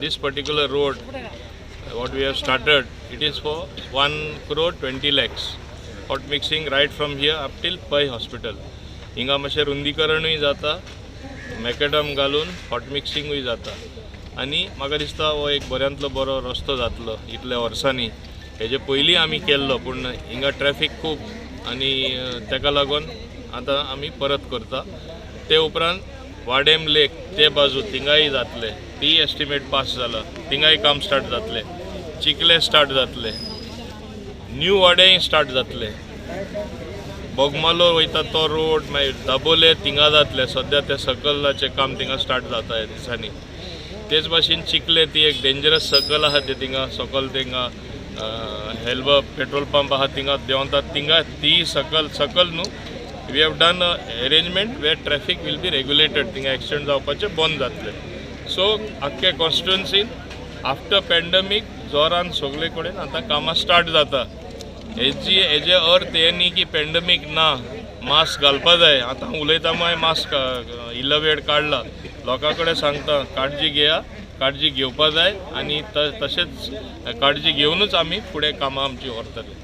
This particular road, what we have started, it is for 1 crore 20 lakhs. Hot mixing right from here up till Pai Hospital. हिंगा मातशें रुंदीकरणूय जाता, मॅकडम घालून hot मिक्सिंगूय जाता आनी म्हाका दिसता हो एक बऱ्यांतलो बरो रस्तो जातलो इतल्या वर्सांनी. हेजे पयलीं आमी केल्लो, पूण हिंगा ट्रॅफीक खूब आनी तेका लागून आतां आमी परत करता. ते उपरांत वाडेम लेक ते बाजू थिंगाय जातले, ती एस्टिमेट पास जाला, थिंगाय काम स्टार्ट जातलें. चिखले स्टार्ट जातले, न्यू वाडेय स्टार्ट जातले, बोगमालो वयता तो रोड, मागीर दाबोले थिंगा जातले. सद्या ते सकलाचें काम थिंगा स्टार्ट जाता ह्या दिसांनी. तेच भाशेन चिखले ती एक डेंजरस सर्कल आहा, ते थिंगा सकल थिंगा हेल्बा पेट्रोल पंप आहा, थिंगा देंवतात थिंगा ती सकल सकल न्हू, we have done arrangement where traffic will be regulated. थिंगा एक्सिडंट जावपाचें बंद जातलें. सो आख्खे कॉन्स्टिट्युन्सीन आफ्टर पॅन्डमीक जोरान सगळे कडेन आतां कामां स्टार्ट जाता. हेजी हेजे अर्थ हे न्ही की पॅन्डमीक ना, मास्क घालपा जाय. आतां उलयता मागीर मास्क इल्लो वेळ काडला, लोकां कडेन सांगता काळजी घेया, काळजी घेवपा जाय आनी तशेंच काळजी घेवनूच आमी फुडें कामां आमची व्हरतले.